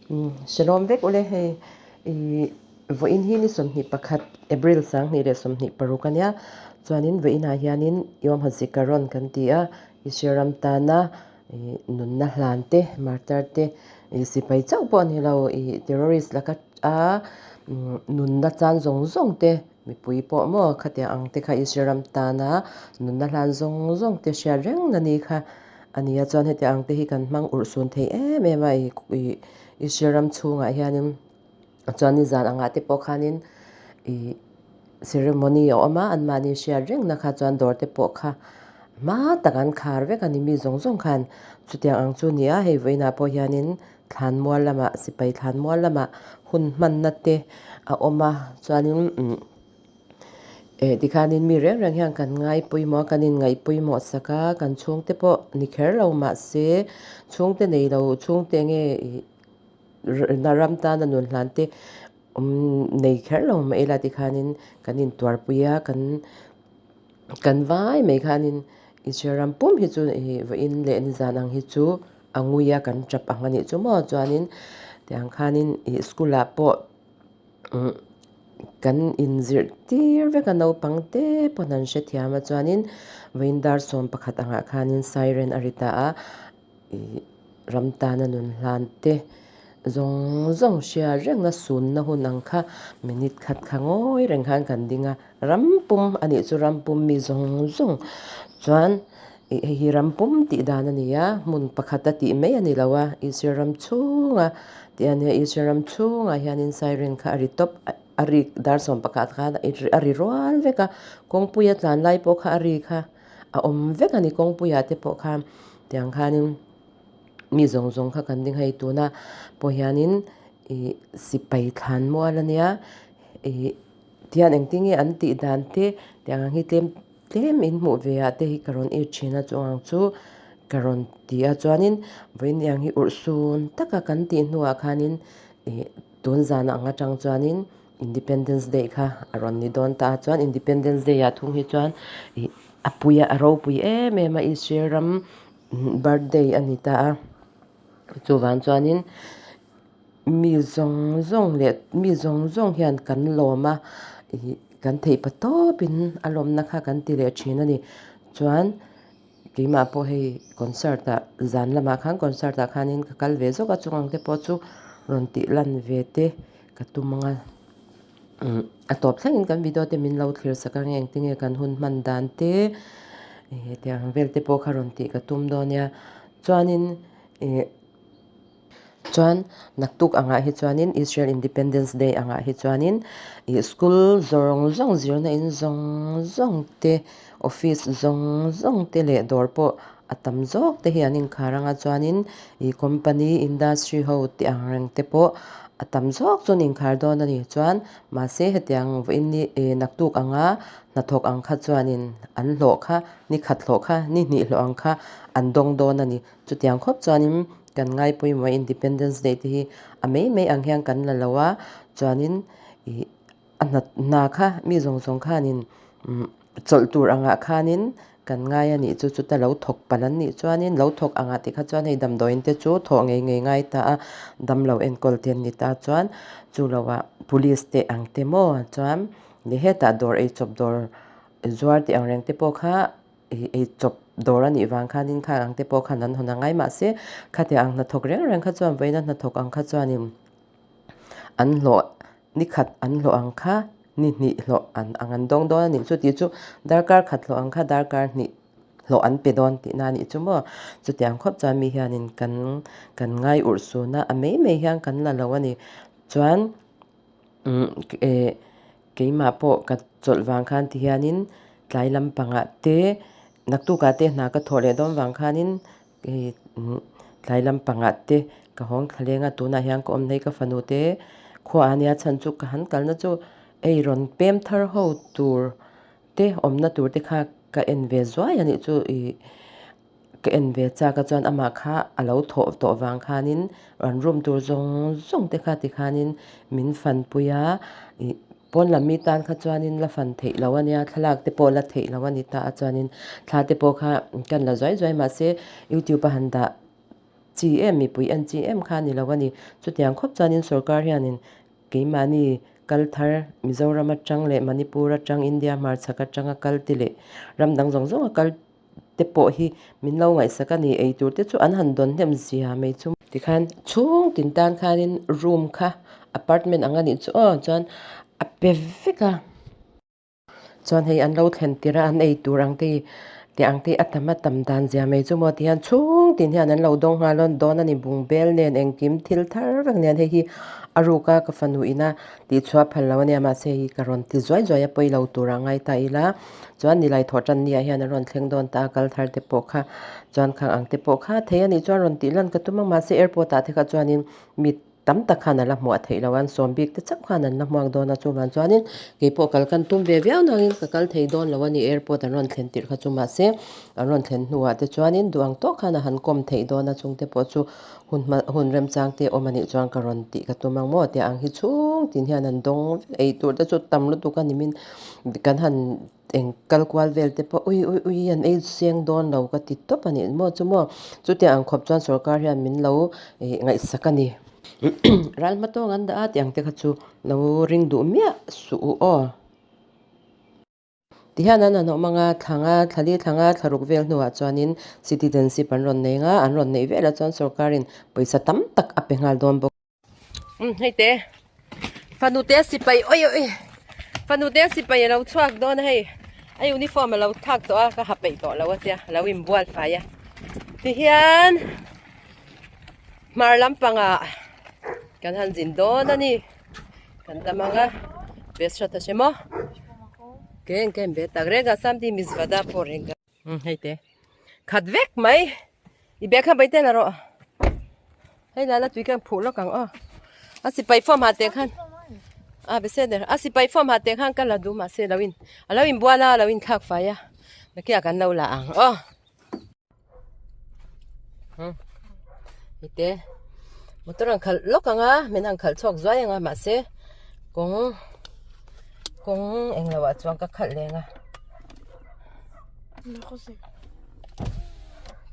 Shalom vek ule hei ih vawiin hi ni 21 April 2026 a nia chuanin vawiinah hianin Yom HaZikaron kan ti a Israel ram tana ih nunna hlan te martyr te ih sipai chauh pawh a ni lo ih terrorist laka a nunna chan zawng zawng te mipui pawh maw khatiang ang te kha Israel ram tana nunna hlan zawng zawng te hriat reng na ni kha. A nia chuan heti ang te hi kan hmang urh sun thei em em a ih ih Israel ram chhungah hianin chuan nizan angah te pawh khanin ih ceremony a awm a anmahni hriat rengna kha chuan dawr te pawh kha hma tak an khar vek a ni mi zawng zawng khan chutiang ang chu a ni a hei vawiinah pawh hianin thlanmual lamah sipai thlanmual lamah hun hmanna te a awm a chuanin umm. Eh tikhanin mi reng reng hian kan ngai pawimawh a, kan inngaih pawimawh sak a, kan chhungte pawh ni kher lo mahse chhungte nei lo chhungte nge ih ram tana nun hlan te awm nei kher lo mah ila tikhanin kan intuarpui a, kan kan vai mai khanin Israel ram pum hi chu ih vawiin leh nizan ang hi chu a ngui a kan tap ang a nih chu maw chuanin tiang khanin ih school ah pawh. Kan inzirhtir vek a naupang te pawn an hrethiam a chuanin vawiin dar 11 angah khanin siren a ri ta a ih ram tana nun hlan te zawng zawng hria reng a sunna hun ang kha minute khat kha ngawi reng khan kan ding a ram pum a nih chu ram pum mi zawng zawng chuan ih hei hi ram pum tih dan a ni a hmun pakhat a tih mai a ni lo a Israel ram chhunga tih a nia Israel ram chhungah hianin siren kha a ri tawp a ri dar 11 khan a ri rual vek a kawngpuia tlan lai pawh kha a ri kha a awm vek a ni kawngpuiah te pawh khan tiang khanin mi zawng zawng kha kan ding hei tuna pawh hianin ih sipai thlan mual a nia ih tihian engtin nge an tih dan te tiang ang hi tlem Tlem in hmuh ve ah te hi ka rawn ir thin a chuang ang chu ka rawn ti a chuanin vawiin ang hi urh sun taka kan tih hnuah khanin ih tun zan ang atang chuanin Independence Day kha a rawn ni dawn ta a chuan Independence Day ah thung hi chuan ih a pui a a ropui em em a Israel ram birthday a ni ta a chuvang chuanin Mi zawng zawng leh mi zawng zawng hian kan lawm a, ih kan theih pa tawpin a lawmna kha kan ti leh thin a ni. Chuan keimah pawh hei concert ah zan lamah khan concert ah khanin ka kal ve zawk a, chung ang te pawh chu rawn tih lan ve te ka tum ang a. Umm a tawp thlengin kan video te min lo thlir sak ang e, engtinge kan hun hman dan te ih tiang vel te pawh kha rawn tih ka tum dawn nia. Chuanin ih. Chuan naktuk angah hi chuanin Israel Independence Day angah hi chuanin ih school zawng zawng zirna in zawng zawng te office zawng zawng te leh dawr pawh a tam zawk te hi an inkhar anga chuanin ih company industry ho tih ang reng te pawh a tam zawk chu an inkhar dawn a ni. Chuan mahse hetiang vawiin ni ih naktuk anga hnathawk ang kha chuanin an hlawh kha ni khat hlawh kha ni hnih hlawh ang kha an dawng dawn a ni. Chutiang khawp chuanin kan ngaipawimawh Independence Day te hi a mai mai ang hian kan la lo a, chuanin ih a hna hna kha mi zawng zawng khanin umm chawlh tur angah khanin kan ngai a nih chu chuta lo thawk palh an nih chuanin lo thawk angah tih kha chuan hei damdawiin te chu thawh ngei ngei ngai ta a, damlo enkawl te an ni ta chuan chu loah police te ang te maw chuan leh hetah dawr eichawp dawr zuar tih ang reng te pawh kha. Ih ei chawp dawr a nih vang khanin kha ang te pawh khan an hawn a ngai mahse khatiang ang hnathawk reng reng kha chuan vawiina hnathawk ang kha chuanin an hlawh ni khat an hlawh ang kha ni hnih hlawh an ang an dawng dawn a nih chu tih chu darkar khat hlawh ang kha darkar hnih hlawh an pe dawn tihna a nih chu maw chutiang khawp chuan mi hianin kan kan ngai urh sun a a mai mai hian kan la lo a ni chuan umm eh. Keimah pawh ka chawlh vang khan ti hianin tlai lampangah te naktukah te hna ka thawh leh dawn vang khanin hei tlai lampangah te ka hawng thla leng a tunah hian ka awm hnei ka fanu te khuaah a nia chhan chu ka han kalna chu ei rawn pem thar ho tur te awmna tur te kha ka en ve zuai a nih chu ih. Ka en ve chak a chuan amah kha a lo thawh tawh vang khanin an room tur zawng zawng te kha tikhanin min fanpui a, ih pawn lam mi tan kha chuanin la fan theih loh a nia thlalak te pawh la theih loh a ni ta a chuanin thla te pawh kha kan la zuai zuai mahse youtube a han dah. chi em mipui en chi em kha a ni lo a ni. Chutiang khawp chuanin sorkar hianin keimahni kal thar Mizoram atang leh Manipur atang India hmarchhak atanga kal te leh ram dang zawng zawnga kal te pawh hi min lo ngaihsak a ni. Ei tur te chu an han dawn hnem zia mai chu. Tikhan chhung tin tan khanin room kha apartment ang a nih chu aw chuan a pe vek a. Chuan hei an lo thlen tir a an ei tur ang te hi tih ang te hi a tam a tam dan zia mai chu maw tihian chhung tin hian an lo dawng nghal a dawn a ni bungbel nen engkim thil thar vek nen hei hi a ruk a ka fanu ina tih chhuah phal lo a nia mahse hei ka rawn ti zuai zuai a pawi lo tur a ngai ta ila chuan nilai thawh tan ni ah hian an rawn thleng dawn ta a kal thar te pawh kha chuan khang ang te pawh kha thei a nih chuan rawn tih lan ka tum a mahse airport ah te kha chuanin mi Tam tak khan a la hmuah theih loh a, an sawm bik te chauh khan an la hmuak dawn a, chuvang chuanin keipawh kal kan tum ve viau nangin ka kal thei dawn lo a ni, airport an rawn thlen tirh kha chu mahse an rawn thlen hnuah te chuanin duh ang tawk khan a han kawm theih dawn a, chungte pawh chu hun hma hun remchang te awm a nih chuan ka rawn tih ka tum ang maw tia ang hi chhung tin hian an dawng vek ei tur te chu tam lutuk a ni min kan han Eng kal kual vel te pawh ui ui ui an ei seng dawn lo ka ti tawp a nih maw chu maw chutiang ang khawp chuan sorkar hian min lo ngaihsak a ni. Ral hma tawng an dah a tih ang te kha chu lo ring duh miah suh u aw. Tihian an han awm ang a, thlanga thlali thlanga thlaruk vel hnuah chuanin citizenship an rawn nei ang a, an rawn neih velah chuan sorkarin pawisa tam tak a pe nghal dawn bawk. Um hei te fanu te sipai oi oi fanu te sipai alo chhuak dawn a hei a uniform alo thlak tawh a ka ha peih tawh lo a tia alo inbual fai a tihian hmar lampangah kan han zin dawn a ni kan dam ang a best shot a hre maw keng keng be tak reng a samti mizvada pawh reng ka um hei te khat vek mai i bag kha bai tel a rawh hei la la tui khan phuh lawk ang aw a sipai form ha te khan a bese der a sipai form ha te khan ka la duh mahse lo in a lo in bual a lo in thlak fai a nakinah kan lo la ang aw hei te motor an khalh lawk ang a min han khalh chhuak zuai ang a mahse kawng kawng englo ah chuan ka khalh leng a.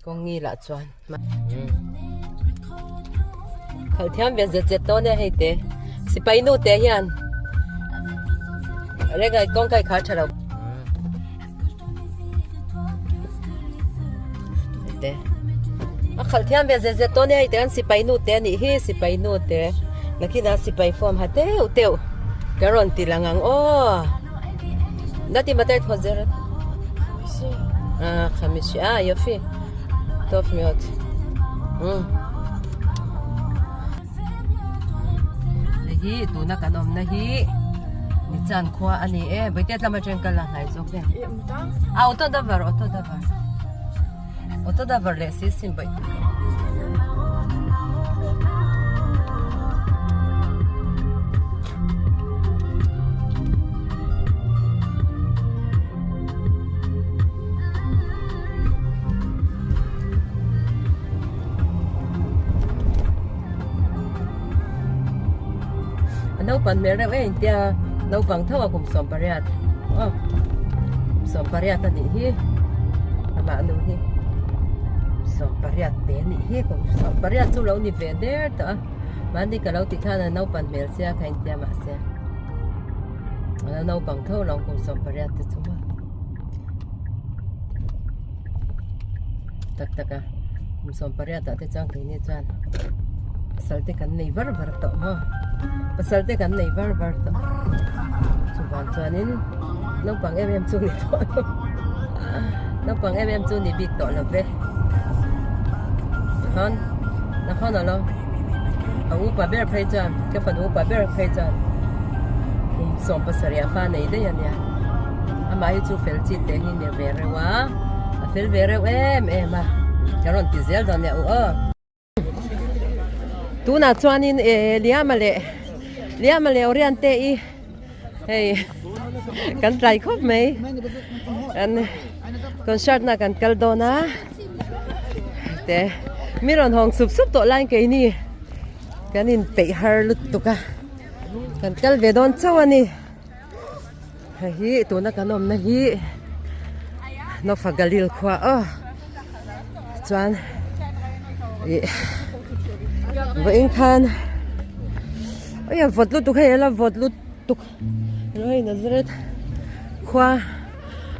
Kawng ngilah chuan khalh thiam ve zet zet dawn e hei te sipai nu te hian reng kawng kai khar tha lo te a khalh thiam ve zet zet dawn e hei te an sipai nu te anih hi sipai nu te nakinah sipai form ha teuh teuh ka rawn ti lang ang aw. Nati matai tkhozeret? Khamishi. Ah, yofi. Tov miot. Hi tuna kan awmna hi Nichan khua a ni e. Bawihte tlama atang kal a hnai zawk vel. Ah, auto davar, auto davar. Auto davar leh si sin bawihte. A naupang hmel reuh em tia naupang tho a kum 18 aw kum 18 a nih hi amah nu hi 18 te a nih hi kum 18 chu lo ni ve der tawh a mahni ka lo tih khan a naupang hmel sia kha intia mahse a naupang tho lo kum 18 te chu maw tak tak a kum 18 ah te chuan keini chuan pasal te kan nei var var tawh maw pasal te kan nei var var tawh chuvang chuanin naupang em em chu ni tawh lo naupang em em chu ni bik tawh lo ve khan na khan alo a upa ber phei chuan ka fanu upa ber phei chuan kum 17 a fa nei daih a nia amah hi chu fel chi te hi ni ve reuh a a fel ve reuh em em a ka rawn ti zel dawn nia u aw. Tunah chuanin eh Liama leh Liama leh Oriente i hei kan tlai khawp mai kan concert na kan kal dawn a te mi rawn hawng sup sup tawh laiin keini kan inpeih har lutuk a kan kal ve dawn chauh a ni hei hi tuna kan awmna hi Nofa Galil khua aw chuan ih. Vawiin khan ui a vawt lutuk hei a la vawt lutuk hei Nazareth khua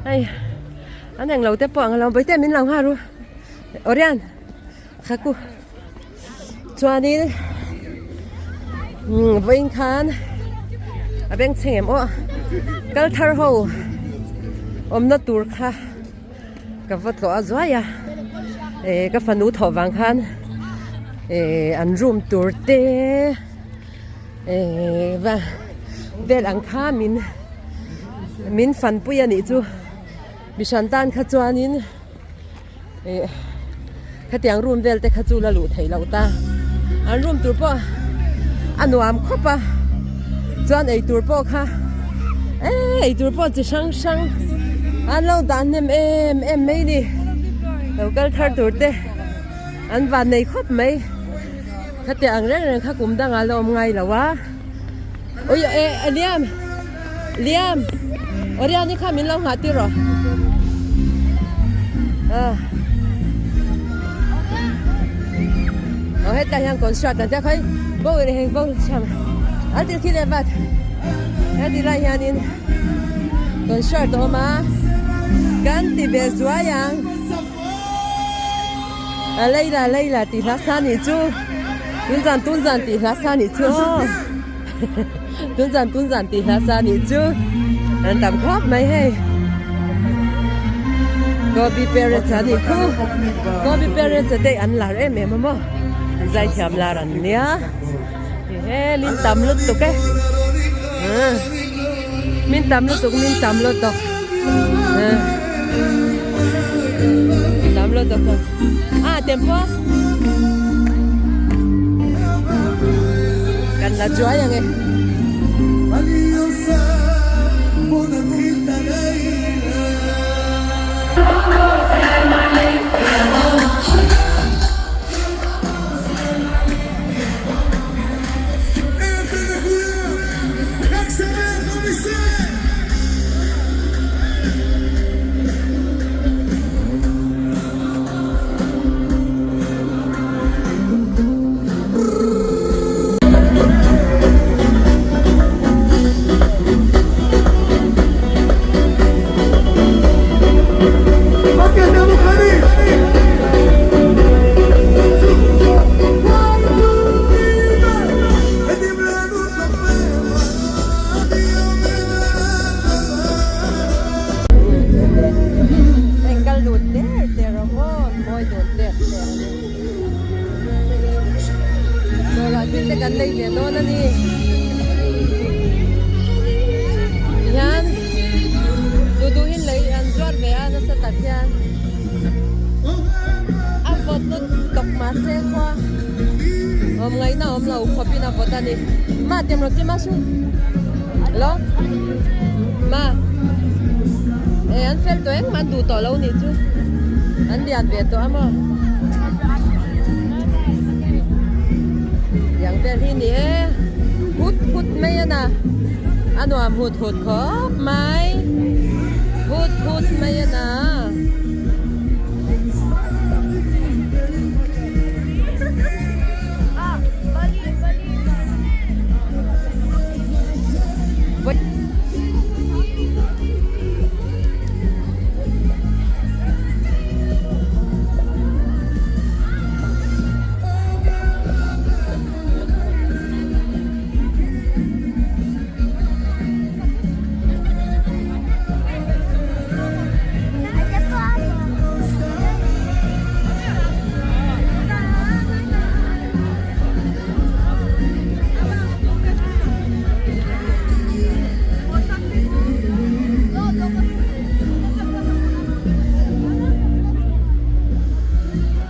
hei an englo te pawh ang lo bawihte min lo nghal ru Orian khaku chuanin umm vawiin khan a bengchheng em aw kal thar ho awmna tur kha. Ka va tlawh a zuai a eh ka fanu thawh vang khan eh an room tur te eh va vel ang kha min min fanpui a nih chu mihran tan kha chuanin eh khatiang room vel te kha chu la luh theih loh ta an room tur pawh a nuam khawp a chuan eitur pawh kha eee eitur pawh chi hrang hrang an lo dah hnem em em mai ni lo kal thar tur te an van nei khawp mai khatiang ang reng reng kha kum dangah la awm ngai lo a ui eh liam liam Oriani kha min lo nghah tir rawh ah aw hetlai hian concert an tia khawi bo leh heng bo cham an ti khi leh vat heti lai hianin concert a awm a kan ti ve zuai ang a leila leila tih hla sa nih chu tunzan tunzan tih hla sa nih chu aw. Tunzan tunzan tih hla sa nih chu an tam khawp mai hei Gobi parents an nih khu Gobi parents te an lar em em a maw zaithiam lar an nia he min tam lutuk e min tam lutuk min tam lutuk tam lutuk a tempo Kan la chuai ang e. Heng kal lut der der a maw mawi dun der der a ni. Dawrah thil te kan lei ve dawn a ni. Tihian duh duh in lei an zuar ve a nasa tak hian a vawt lut tawk mahse khua awm ngaihna awm lo khawp in a vawt a ni. Ma tem rawh che ma su. Hello Ma Eh an fel tawh engmah an duh tawh lo nih chu an lian ve tawh a maw Tiang vel hi ni e hut hut mai a na a nuam hut hut khawp mai hut hut mai a na.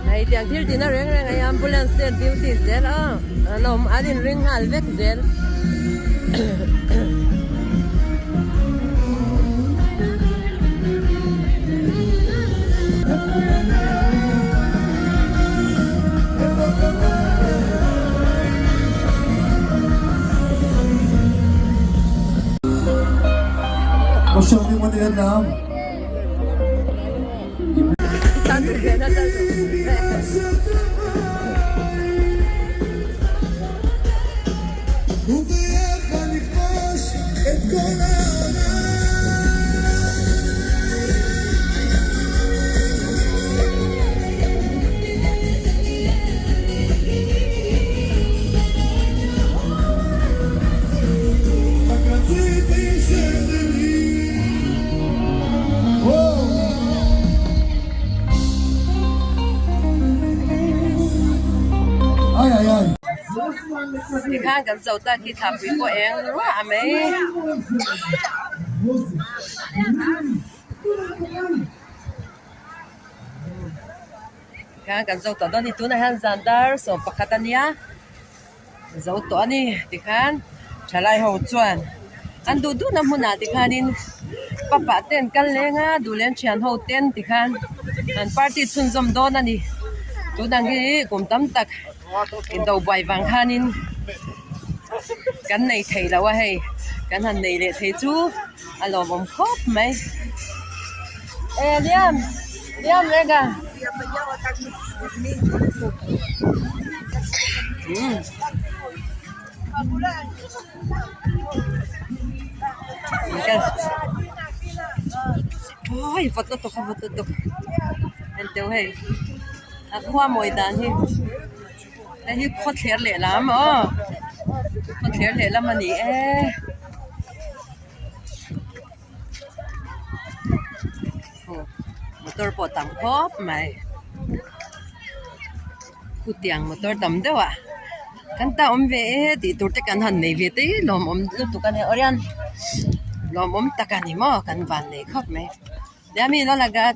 Hei tiang thil tihna reng reng a ambulance te an duty zel a an awm an inring nghal vek zel. Tikhan kan zo ta khi thlapui pawh eng ruah mai. Tikhan kan zo tawh dawn a ni tunah hian zan dar 11 a nia. Zo tawh a ni tikhan thalai ho chuan an duh duhna hmunah tikhanin papa te an kal leng a duh leh an thian ho ten tikhan an party chhunzawm dawn a ni tunang hi kum tam tak indo buai vang khanin kan nei thei lo a hei kan han nei leh thei chu a lawmawm khawp mai e Liam Liam rega. Oi vawt lutuk a vawt lutuk enteu hei a khua mawi dan hi hei hi khawthler lehlam aw khawthler lehlam a ni e. Motor pawh tam khawp mai khutiang motor tam deuh ah kan ta awm ve e tih tur te kan han nei ve te hi lawmawm lutuk a nia awrian lawmawm tak a ni maw kan van nei khawp mai nia mi lo la gat.